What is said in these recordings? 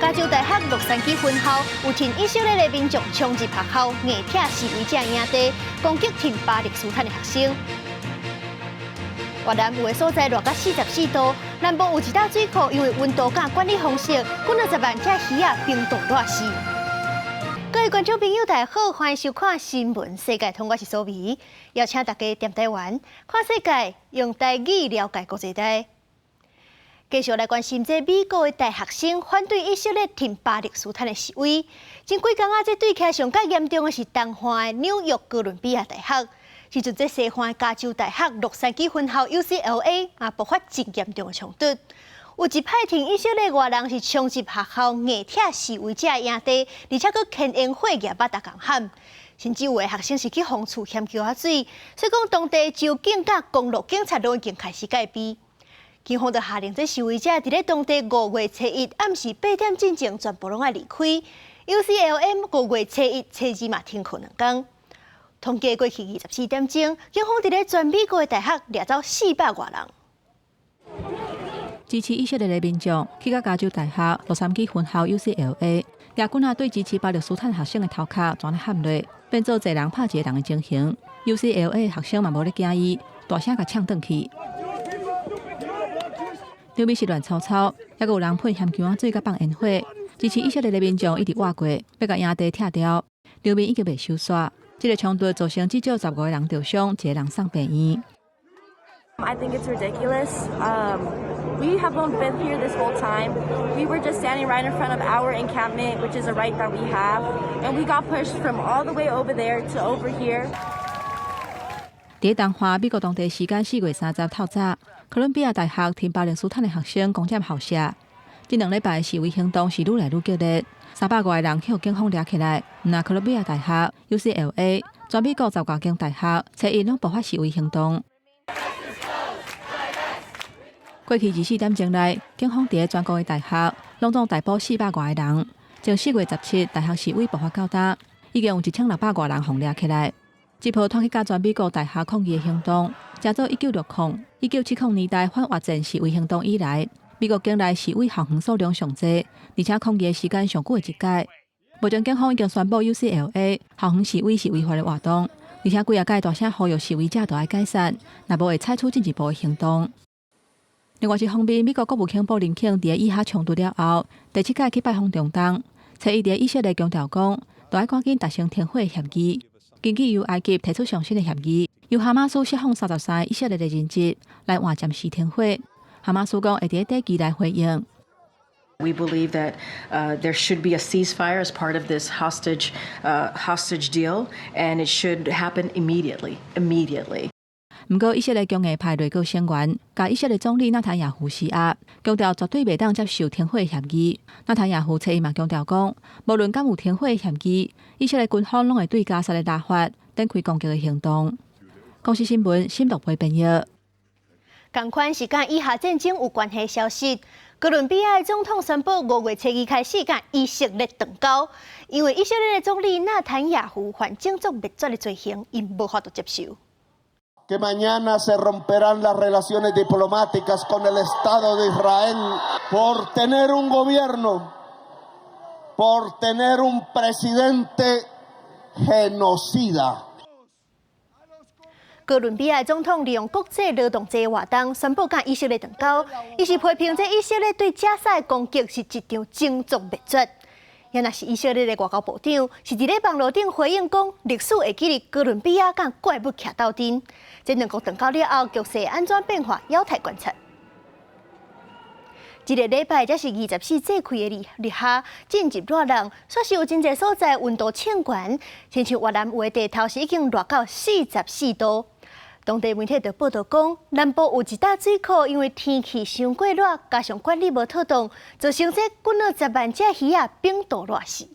加州大學洛杉磯分校有挺以色列的民眾衝入學校，硬拆示威者營地，攻擊挺巴勒斯坦的學生。越南有的所在熱到44度，南部有一塔水庫，因為溫度佮管理方式，幾若十萬隻魚仔冰凍熱死。各位觀眾朋友，大家好，歡迎收看新聞世界通，我是蘇美，邀請大家踮台灣看世界，用台語了解國際大。繼續來關心這美國的大學生反對以色列挺巴勒斯坦的示威。前幾工啊，這對起來上較嚴重的是東岸的紐約哥倫比亞大學。時陣這西岸加州大學洛杉磯分校 UCLA 啊，爆發真嚴重的衝突。有一派挺以色列外人是衝入學校硬拆示威者營地，而且閣牽煙火舉目共喊，甚至有的學生是去予注鹹蕎仔水。所以講當地州警佮公路警察都已經開始戒備。警方就下令這示威者佇咧當地5月初1暗時8點進前全部攏愛離開。UCLA 5月初1、初二嘛停課2工。統計過去24點鐘，警方佇咧全美國的大學掠走400外人。支持以色列的民眾去到加州大學洛杉磯分校 UCLA，舉棍仔對支持巴勒斯坦學生的頭殼全咧喊落，變做一個人拍一個人的情形。UCLA 學生嘛無咧驚伊，大聲共嗆轉去。場面是亂糟糟，猶閣有人噴鹹薑仔水佮放煙火。支持以色列的民眾一直倚過，欲共營地拆掉，場面已經袂收煞。這個衝突造成至少15個人著傷，一個人送病院。 I think it's ridiculous. We have both been here this whole time. We were just standing right in front of our encampment, which is a right that we have, and we got pushed from all the way over there to over here. 佇東岸美國當地時間4月30透早，哥倫比亞大學挺巴勒斯坦的學生攻佔校舍。這兩禮拜示威行動是愈來愈激烈，300外個人予警方掠起來。毋但哥倫比亞大學、UCLA、全美國10外間大學，初一攏爆發示威行動。過去24點鐘內，警方佇全國的大學攏總逮捕400外個人。從4月17大學示威爆發到今，已經有1600外人予掠起來。這波湠去佮全美國大學抗議的行動，成做1960、1970年代反越戰示威行動以來，美國境內示威校園數量上濟，而且抗議的時間上久的一屆。目前警方已經宣布 UCLA 校園示威是違法的活動，而且幾仔擺大聲呼籲示威者著愛解散，若無會採取進一步的行動。另外一方面，美國國務卿布林肯佇以哈衝突了後，第七擺去拜訪中東，初一佇以色列強調講，著愛趕緊達成停火協議。根據由埃及提出上新的協議，由哈馬斯釋放33個以色列的人質來換暫時停火。哈馬斯講會佇短期內回應。 We believe that there should be a ceasefire as part of this hostage deal, and it should happen immediately. Immediately. 毋過以色列強硬派內閣成員，共以色列總理納坦雅胡施壓，強調絕對袂當接受停火協議。納坦雅胡初一嘛強調講，無論敢有停火協議，以色列軍方攏會對加薩的拉法展開攻擊的行動。公視新聞新陸配編譯。仝款是佮以哈戰爭有關係消息，哥倫比亞的總統宣布5月初2開始佮以色列斷交，因為以色列的總理納坦雅胡犯種族滅絕的罪行，𪜶無法度接受。 Que mañana se romperán las relaciones diplomáticas con el Estado de Israel por tener un gobierno, por tener un presidente genocida. 哥倫比亞總統利用國際勞動節活動宣布佮以色列斷交，伊是批評這以色列對加沙的攻擊是一場種族滅絕。也若是以色列的外交部長，是佇咧網路頂回應講，歷史會記得哥倫比亞佮怪物徛鬥陣。這兩國斷交了後，局勢按怎變化，猶待觀察。這個禮拜才是24節氣的日日下，進入熱浪，煞是有真濟所在溫度衝懸，親像越南有的地頭是已經熱到44度。當地媒體就報道講，南部有一塔水庫，因為天氣傷過熱，加上管理無妥當，造成這幾若十萬隻魚仔冰凍熱死。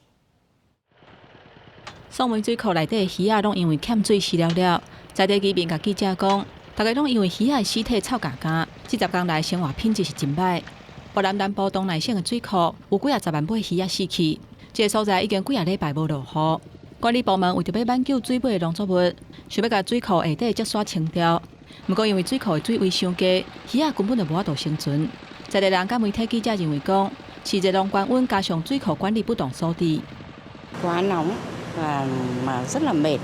宋梅水庫內底魚仔攏因為欠水死了了，在地居民共記者講，逐家攏因為魚仔的屍體臭咬咬，這10工來生活品質是真䆀。越南南部東內省的水庫有幾仔十萬尾魚仔死去，這个所在已經幾仔禮拜無落雨。管理部門為著欲挽救水尾的農作物，想欲共水庫下底積沙清掉。毋過因為水庫的水位傷低，魚仔根本就無法度生存。在地人佮媒體記者認為講，是熱浪高溫加上水庫管理不當所致。 Quá nóng và mà rất là mệt,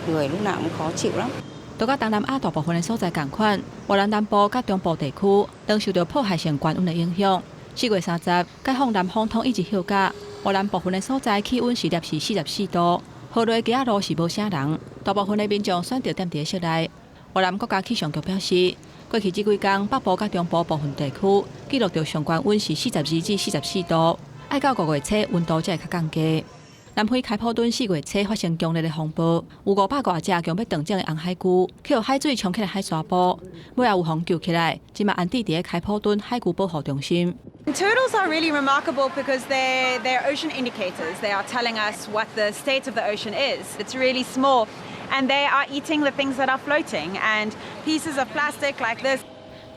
người lúc nào cũng khó chịu lắm. 都佮東南亞大部分的所在仝款，越南南部佮中部地區攏受著破壞性高溫的影響。4月30，解放南方統一日休假，越南部分的所在氣溫是攝氏44度，河內街仔路是無啥人，大部分的民眾選擇踮佇室內。越南國家氣象局表示，過去這幾工北部佮中部部分地區記錄著上懸溫是42至44度，愛到5月初溫度才會較降低。南非開普敦4月初發生強烈的風暴，有500外隻強欲斷種的紅海龜，去予海水沖起來海沙埔，尾仔有予救起來，這馬安置佇開普敦海龜保護中心。 Turtles are really remarkable because they're ocean indicators. They are telling us what the state of the ocean is. It's really small, and they are eating the things that are floating and pieces of plastic like this.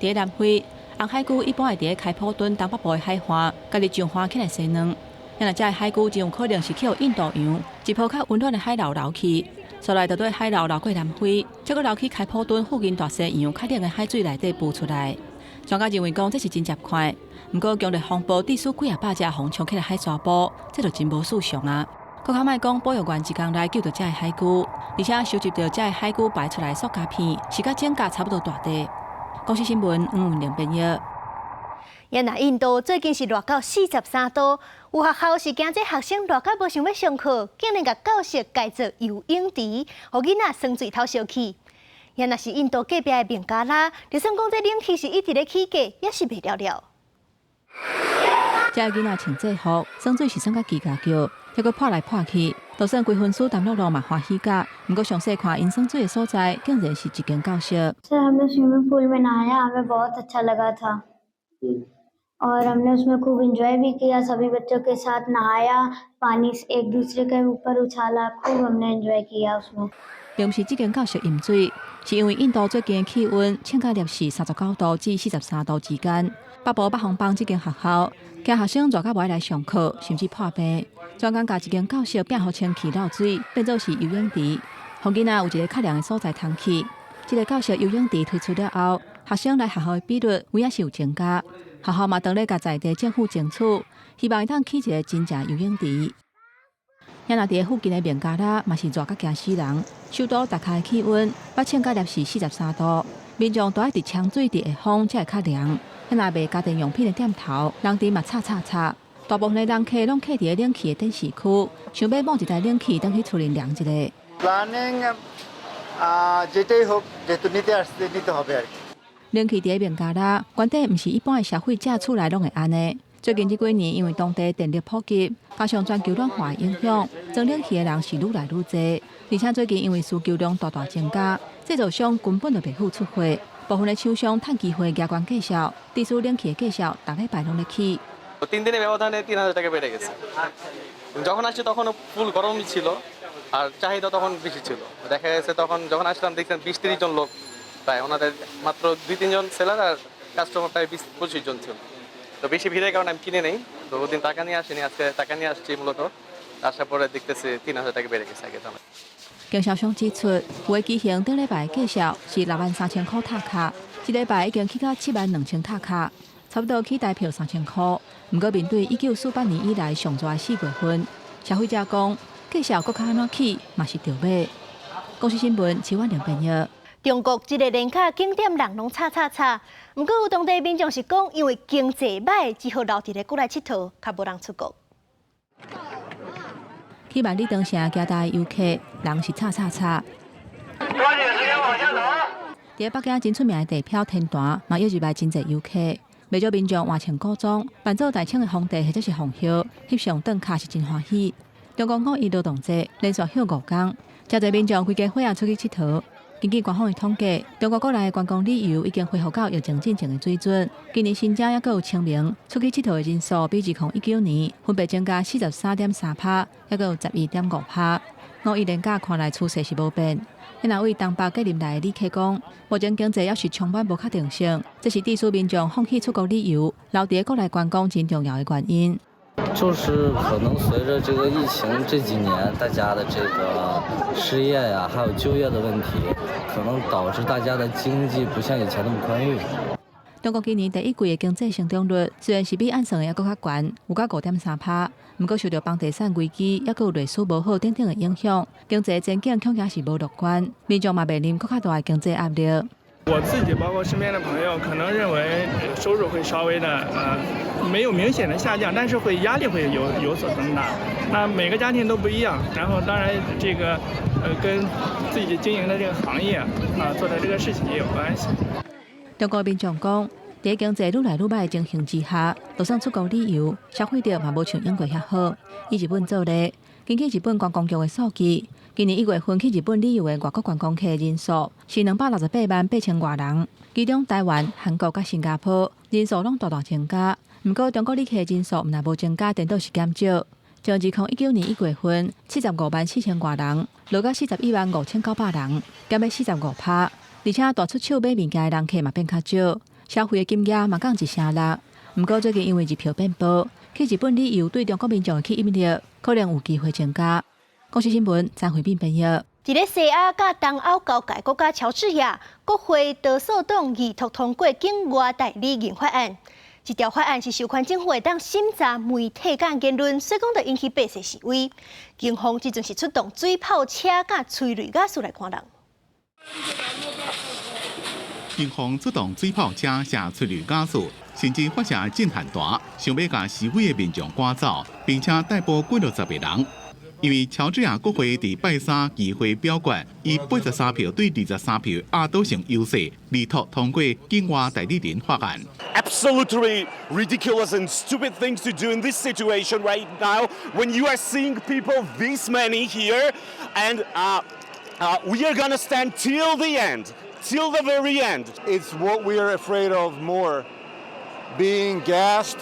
佇南非，紅海龜一般會佇開普敦東北部的海岸，家己上岸起來生卵。若這海龜真有可能是去予印度洋一波較溫暖的海流流去，煞來就綴海流流過南非，再閣流去開普敦附近大西洋較冷的海水內底孵出來。專家認為講這是真濟快，毋過強烈風暴致使幾仔百隻予沖起來海沙埔，這就真無尋常啊！閣較莫講保育員一工來救著這海龜，而且收集著這海龜排出來塑膠片，是佮指甲差不多大塊。公視新聞黃文玲編譯。也若印度最近是熱到43度，有學校是驚這學生熱到無想欲上課，竟然共教室改做游泳池，予囡仔耍水透燒去。也若是印度隔壁的孟加拉，就算講這冷氣是一直咧起價，也是袂了了。這囡仔穿制服，耍水是耍甲吱吱叫，猶閣潑來潑去，就算規分師淡落落嘛歡喜甲。毋過詳細看𪜶耍水的所在，竟然是一間教室。 सर, हमने swimming pool में नहाया, हमें बहुत अच्छा लगा था और हमने उसमें खूब इंजॉय भी किया। सभी बच्चों के साथ नहाया, पानी एक दूसरे के ऊपर उछाला, खूब हमने इंजॉय किया उसमें। 並毋是這間教室淹水，是因為印度最近的氣溫衝到攝氏39度至43度之間。北部北方邦這間學校，驚學生熱到無愛來上課，甚至破病，專工共這間教室變予清氣漏水，變做是游泳池，予囡仔有一個較涼的所在通去。這個教室游泳池推出了後，學生來學校的比率有影是有增加。學校嘛，當咧共在地政府爭取，希望會當起一個真正游泳池。也若佇附近的孟加拉嘛是熱甲驚死人，首都達卡的氣溫捌衝到攝氏43度，民眾都愛佇沖水佇下風才會較涼。也若賣家電用品的店頭，人佇嘛吵吵吵，大部分的人客攏坐佇冷氣的展示區，想欲摸一台冷氣，轉去厝裡涼一下。 Planning যেটাই হোক যেহেতু নিতে আসছে নিতে হবে আর কি。 冷氣佇孟加拉，原底毋是一般的消費者厝內攏會按呢。最近這幾年，因為當地電力普及，加上全球暖化的影響，裝冷氣的人是愈來愈濟。而且最近因為需求量大大增加，製造商根本就袂赴出貨。部分的廠商趁機會加懸價數，致使冷氣的價數逐禮拜攏咧起。 3 দিনের ব্যবধানে 3,000 টাকা বেড়ে গেছে। যখন আসছে তখন ফুল গরমই ছিল আর চাহিদা তখন বেশি ছিল। দেখা গেছে তখন যখন আসলাম দেখলাম 20-30 জন লোক প্রায়, ওনাদের মাত্র দুই তিনজন সেলার আর কাস্টমার প্রায় 20-25 জন ছিল। তো বেশি ভিড়ের কারণে আমি কিনে নেই, তো ওদিন টাকা নিয়ে আসিনি, আজকে টাকা নিয়ে আসছি। মূলত আসার পরে দেখতেছি 3,000 টাকা বেড়ে গেছে আগে দামে। 經銷商指出，有的機型頂禮拜價數是63,000塊塔卡，這禮拜已經起到72,000塔卡，差不多起台票3,000塊。毋過面對1948年以來上熱的4月份，消費者講價數閣較按怎起嘛是著買。公視新聞，徐婉玲編譯。中國這個年假景點人攏吵吵吵，毋過有當地民眾是講，因為經濟䆀，只好留佇咧國內𨑨迌，較無人出國。去萬里長城行大遊客，人是吵吵吵。佇北京真出名的地標天壇，嘛約入來真濟遊客。袂少民眾換穿古裝，扮做大清的皇帝或者是皇后，翕相轉卡是真歡喜。中國五一勞動節連續休5工，誠濟民眾規家伙仔出去𨑨迌。根據官方的統計，中國國內的觀光旅遊已經恢復到疫情進前的水準。今年新增猶閣有清明出去𨑨迌的人數，比2019年分別增加43.3%，猶閣有11.5%。五一連假看來趨勢是無變。若位東北吉林來的旅客講，目前經濟猶是充滿無確定性，這是致使民眾放棄出國旅遊，留佇國內觀光真重要的原因。就是可能隨着這個疫情這幾年，大家的這個失業呀，還有就業的問題，可能導致大家的經濟不像以前那麼寬裕。中國今年第一季的經濟成長率雖然是比按算的猶閣較懸，有到5.3趴，毋過受著房地產危機，猶閣有內需無好等等的影響，經濟前景恐驚是無樂觀，民眾嘛面臨閣較大的經濟壓力。我自己包括身邊的朋友，可能認為收入會稍微的沒有明顯的下降，但是會壓力會有所增大。那每個家庭都不一樣，然後當然這個跟自己經營的這個行業啊做的這個事情也有關係。中國民眾講，佇經濟愈來愈䆀的情形之下，就算出國旅遊，消費力嘛無像以前遐好。以日本做例，根據日本觀光局的數據，今年1月份去日本旅遊的外國觀光客人數是268萬8千外人，其中台灣、韓國佮新加坡人數攏大大增加。毋過中國旅客人數毋但無增加，顛倒是減少。從2019年1月份75萬4千外人，落到41萬5900人，減欲45趴。而且大出手買物件的人客嘛變較少，消費的金額嘛降一成六。毋過最近因為日票變薄，去日本旅遊對中國民眾的吸引力可能有機會增加。公視新聞張惠敏編譯。佇咧西亞佮東歐交界國家喬治亞，國會多數黨議託通過境外代理人法案。這條法案是授權政府會當審查媒體佮言論，所以講就引起百姓示威。警方這陣是出動水炮車佮催淚瓦斯來趕人。警方出動水炮車射催淚瓦斯，甚至發射震撼彈，想欲共示威的民眾趕走，並且逮捕幾落十個人。因為喬治亞國會佇拜三議會表決，以83票對23票壓倒性優勢，力拓通過境外代理人法案。 Absolutely ridiculous and stupid things to do in this situation right now when you are seeing people this many here and we are gonna stand till the end, till the very end. It's what we are afraid of more, being gassed,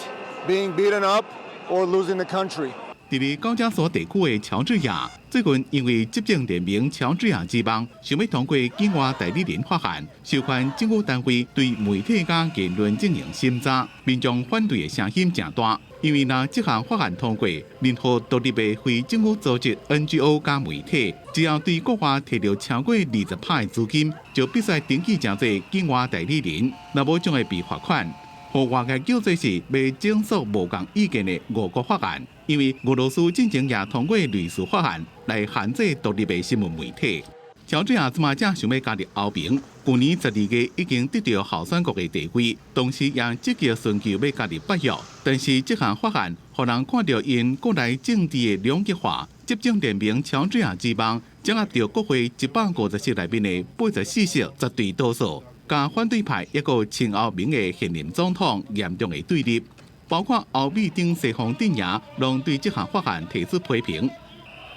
being beaten up, or losing the country. 佇咧高加索地區的喬治亞，最近因為執政聯盟喬治亞之夢，想欲通過境外代理人法案，授權政府單位對媒體佮言論進行審查，民眾反對的聲音誠大。因為若這項法案通過，任何獨立的非政府組織 NGO 佮媒體，只要對國外提著超過20趴的資金，就必須登記成做境外代理人，若無將會被罰款。予外界叫做是欲整肅無仝意見的俄國法案，因為俄羅斯進前也通過類似法案來限制獨立的新聞媒體。喬治亞這馬正想欲加入歐盟，舊年12月已經得著候選國的地位，同時也積極尋求欲加入北約。但是這項法案，予人看著𪜶國內政治的兩極化，執政聯盟喬治亞之夢掌握著國會150席內面的84席絕對多數。佮反對派一個親歐盟的現任總統嚴重的對立，包括歐美等西方陣營，攏對這項法案提出批評。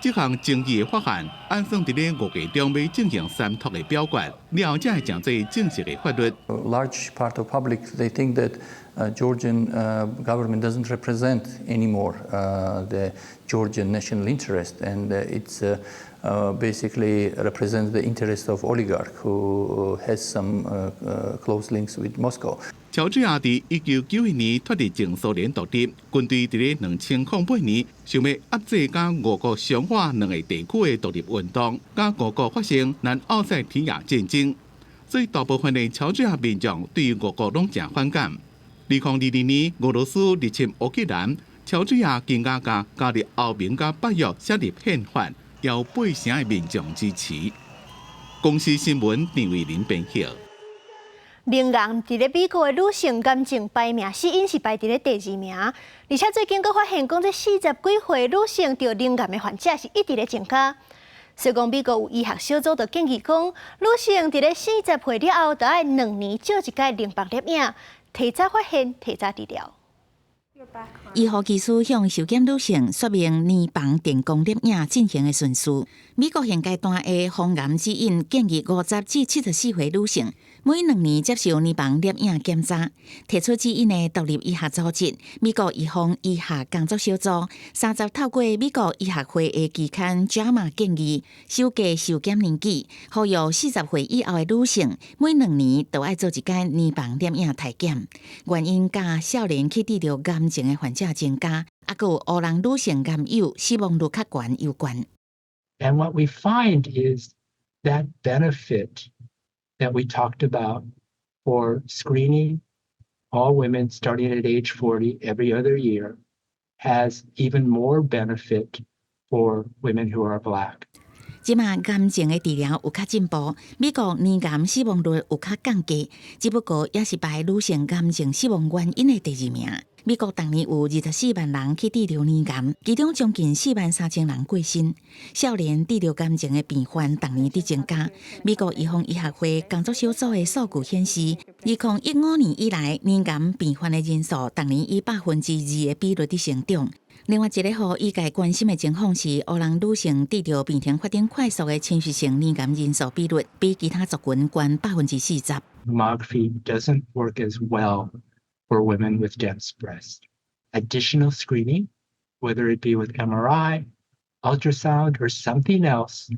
這項爭議的法案，按算佇咧5月中欲進行三讀的表決，了後才會成做正式的法律。 A large part of public, they think that Georgian government doesn't represent anymore the Georgian national interest, and it's basically represents the interest of oligarch who has some close links with Moscow. 喬治亞佇1991年脫離前蘇聯獨立，軍隊佇咧2008年想欲壓制佮俄國相倚兩個地區的獨立運動，佮俄國發生南奧塞梯亞戰爭，所以大部分的喬治亞民眾對俄國攏誠反感。2022年，俄羅斯入侵烏克蘭，喬治亞更加共加入歐盟佮北約寫入憲法，有八成的民眾支持。公視新聞陳慧琳編譯。靈癌佇咧美國的女性癌症排名死因是排佇咧第二名，而且最近閣發現講，這40幾歲女性得靈癌的患者是一直咧增加。所以講，美國有醫學小組就建議講，女性佇咧四十歲了後，著愛2年照一擺靈房攝影，提早發現，提早治療。醫護技師向受檢女性說明乳房電光攝影進行的順序。美國現階段的防癌指引建議50至74歲女性每2年接受乳房攝影檢查。提出指引的獨立醫學組織美國預防醫學工作小組，三十透過美國醫學會的期刊《JAMA》建議修改受檢年紀，呼籲四十歲以後的女性每兩年都愛做一擺乳房攝影體檢。原因佮少年去得著癌症的患者增加，猶閣有黑人女性癌友死亡率較懸有關。 And what we find is that benefit that we talked about for screening All women starting at age 40 every other year has even more benefit for women who are Black. 這馬癌症的治療有較進步，美國乳癌死亡率有較降低，只不過也是排女性癌症死亡原因的第二名。美國逐年有24萬人去治療乳癌，其中將近4萬3千人過身。少年得著癌症的病患逐年佇增加。美國預防醫學會工作小組的數據顯示，2015年以來，乳癌病患的人數逐年以2%的比率佇成長。另外一个予醫界關心的情況是，黑人女性得著病情發展快速的侵襲性乳癌人數比率，比其他族群懸40%。 Mammography doesn't work as well for women with dense breasts. Additional screening, whether it be with MRI, ultrasound, or something else,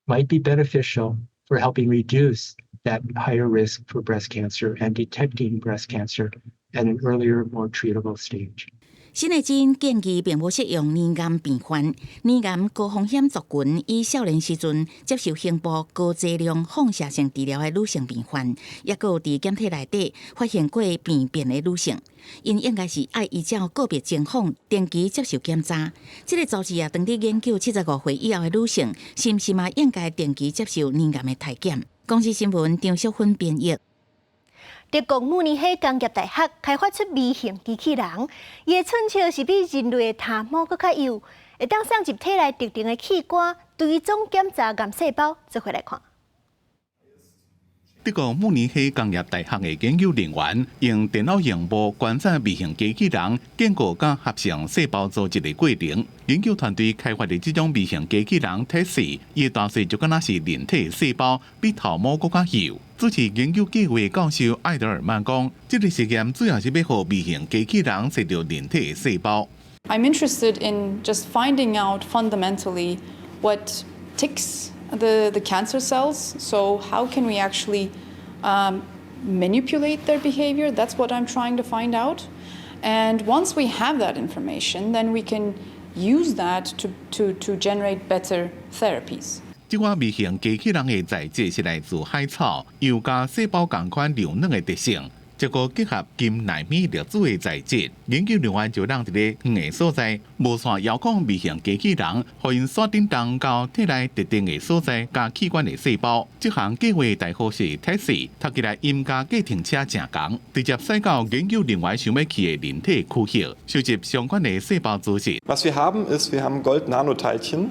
might be beneficial for helping reduce that higher risk for breast cancer and detecting breast cancer at an earlier, more treatable stage. 新的基因建議並無適用乳癌病患，乳癌高風險族群以少年時陣接受胸部高劑量放射性治療的女性病患，抑閣有佇檢體內底發現過病變的女性，𪜶應該是愛依照個別情況定期接受檢查。這個組織也當佇研究75歲以後的女性，是毋是嘛應該定期接受乳癌的篩檢？公視新聞張淑芬編譯。德國慕尼黑工業大學開發出微型機器人，伊的寸尺是比人類的頭毛閣較幼，會當送入體內特定的器官，追蹤檢查癌細胞。做伙來看。德國慕尼黑工業大學的研究人員用電腦螢幕觀察微型機器人建構佮合成細胞組織的過程。研究團隊開發的這種微型機器人 TESSy，伊的大細就敢若是人體細胞，比頭毛閣較幼。主持研究計劃教授艾德爾曼講，這個實驗主要是欲予微型機器人揣著人體的細胞。 I'm interested in just finding out fundamentally what ticks the cancer cells. So how can we actually manipulate their behavior? That's what I'm trying to find out. And once we have that information, then we can use that to generate better therapies. 這款微型機器人的材質是來自海草，有佮細胞仝款柔軟的特性。這個結合金納米粒子的材質，研究人員就讓佇咧遠的所在，無線遙控微型機器人，予𪜶線振動到體內特定的所在佮器官的細胞。這項計劃代號是 TESSy，讀起來音佮計程車誠仝，直接駛到研究人員想欲去的人體區域，收集相關的細胞組織。 Was wir haben, ist, wir haben Gold-Nanoteilchen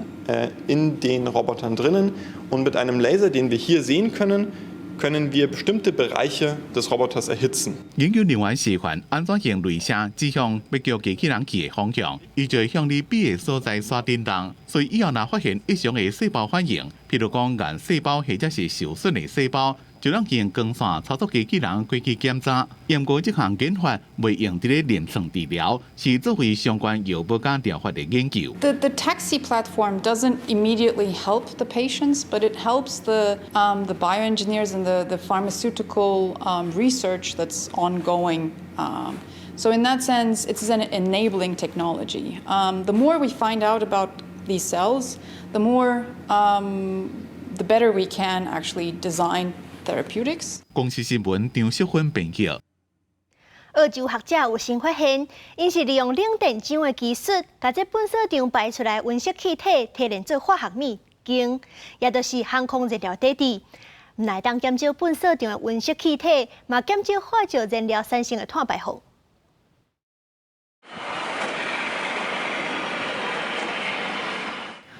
in den Robotern drinnen und mit einem Laser, den wir hier sehen können, können wir bestimmte Bereiche des Roboters erhitzen. 研究人員示範按怎用雷射指向欲叫機器人去的方向，伊就會向你比的所在線振動。所以以後若發現異常的細胞反應，譬如講癌細胞或者是受損的細胞，就通用光線操作機器人過去檢查。不過這項研發袂用佇咧臨床治療，是作為相關藥物佮療法的研究。 The TESSy platform doesn't immediately help the patients, but it helps the bioengineers and the pharmaceutical research that's ongoing. So in that sense, it's an enabling technology. The more we find out about these cells, the better we can actually design therapeutics. 公視新聞張淑芬編譯。澳洲學者有新發現，𪜶是利用冷電漿的技術，共這噴射場排出來溫室氣體提煉做化學物氫，也就是航空燃料底質。毋但會當減少噴射場的溫室氣體，嘛減少化石燃料產生的碳排放。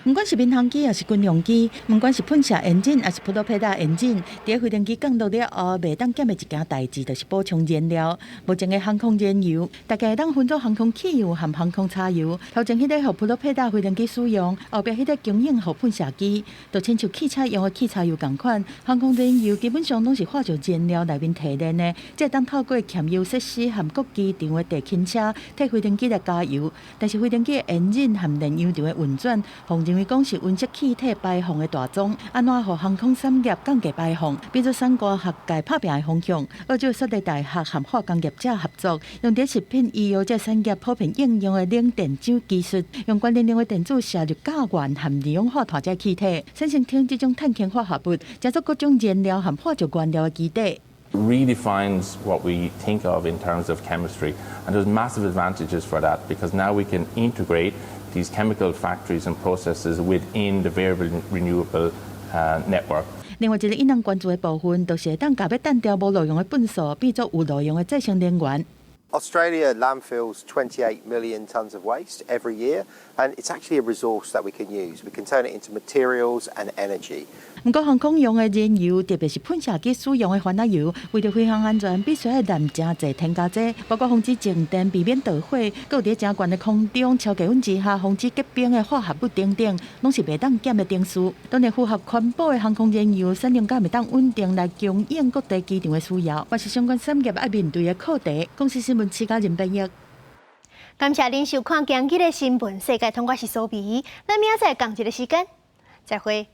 毋管是民航機，抑是軍用機，毋管是噴射引擎，抑是普羅皮拉引擎，佇飛行機降落了後，袂當減的一件代誌，就是補充燃料。目前的航空燃油，大概會當分做航空汽油和航空柴油。頭前彼个予普羅皮拉飛行機使用，後壁彼个供應予噴射機，就親像汽車用的汽柴油仝款。航空燃油基本上攏是化石燃料內面提煉的，這會當透過鉗油設施和各機場的地勤車替飛行機來加油。但是飛行機的引擎和燃油場的運轉，予認為講是溫室氣體排放的大宗，按怎予航空產業降低排放，變做產官學界拍拚的方向。澳洲雪梨大學和化工業者合作，用佇食品醫藥這產業普遍應用的冷電漿技術，用高能量的電子射入甲烷和二氧化碳這氣體，產生烴這種碳氫化合物，成做各種燃料和化石原料的基底。Redefines what we think of in terms of chemistry. And there's massive advantages for that because now we can integrate these chemical factories and processes within the variable renewable network. 另外一个引人關注的部分，就是會當共欲擲掉無路用的糞埽變做有路用的再生能源。 Australia landfills 28 million tonnes of waste every year, and it's actually a resource that we can use. We can turn it into materials and energy. 毋過航空用的燃油，特別是噴射機使用的帆仔油，為著飛行安全，必須愛摠誠濟添加劑，包括防止靜電、避免著火，閣有佇誠懸的空中超低溫之下防止結冰的化合物等等，攏是袂當減的程序。當然，符合環保的航空燃油產能才會當穩定來供應各地機場的需要，嘛是相關產業愛面對的課題。公視新聞徐嘉仁編譯。感謝恁收看今日的新聞世界通，我是蘇比，咱明仔載仝一个時間，再會。